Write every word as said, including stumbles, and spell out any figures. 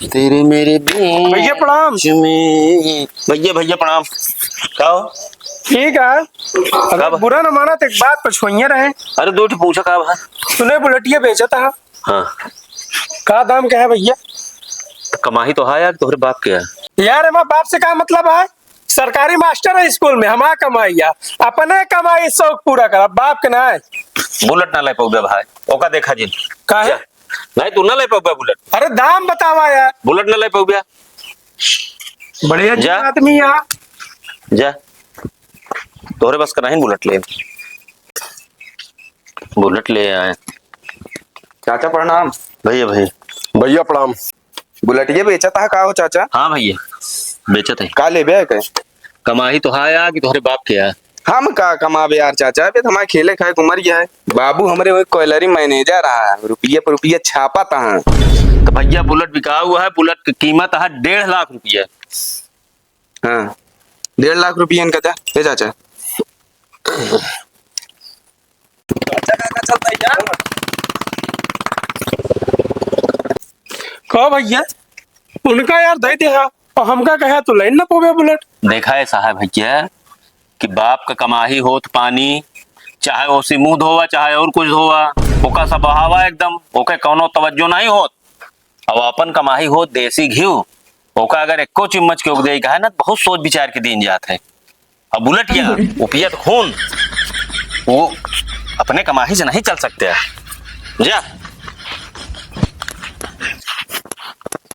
तेरे मेरे बीच भैया प्रणाम। में। भैया, भैया प्रणाम। का हो? ठीक है, अगर का बा? बुरा न माना तो एक बात पूछवइया रहे। अरे दो ठे पूछा का बा? सुने बुलेटिया बेचत है। हाँ। का दाम का है भैया? तो कमाही तो है यार, तोहरे बाप के है। यार, एमा बाप से का मतलब है? सरकारी मास्टर है स्कूल में, हमार कमाई है, अपने कमाई शौक पूरा करा, बाप के ना है। बुलेट ना ले पउबे भाई, ओका देखा जिन। काहे? जा। नहीं, तू ना ले पउबे बुलेट। अरे दाम बतावा यार। बुलेट ना ले पउबे। बड़े अजीब जा। आदमी यार। जा। तोहरे बस का नहीं बुलेट ले। बुलेट ले आए। चाचा प्रणाम। भैया, भैया। भैया प्रणाम। बुलेटिया बेचत है का हो चाचा? हाँ भैया, बेचत है। का लेबे है के? कमाही तो है यार कि तोहरे बाप के है। हम का कमाबे यार चाचा, अबे तो हमारे खेले खाए के उम्र ही है। बाबू हमरे वो कोयलरी मैनेजर है, रुपये पर रुपये छापत है। तो भैया बुलेट बिकाऊ है, बुलेट की कीमत है डेढ़ लाख रुपया। हाँ, डेढ़ लाख रुपया इनका दे, दे चाचा। चाचा, का, का चलता है यार? कहो भैया, उनका यार दे दे हा, और हमका कहे तू लाइन ना पोवे बुलेट। देखा है साहब भैया कि बाप का कमाही होत पानी, चाहे ओसी मुंह धोवा, चाहे और कुछ धोवा, ओका सब बहावा एकदम, ओके कौनो तवज्जो नहीं होत। अब अपन कमाही होत देसी घी, ओका अगर एको चिम्मच के उगदे कहे ना, बहुत सोच विचार के दीन जात है। अब बुलेट क्या, वो पियत खून, वो अपने कमाही से नहीं चल सकते हैं। जा।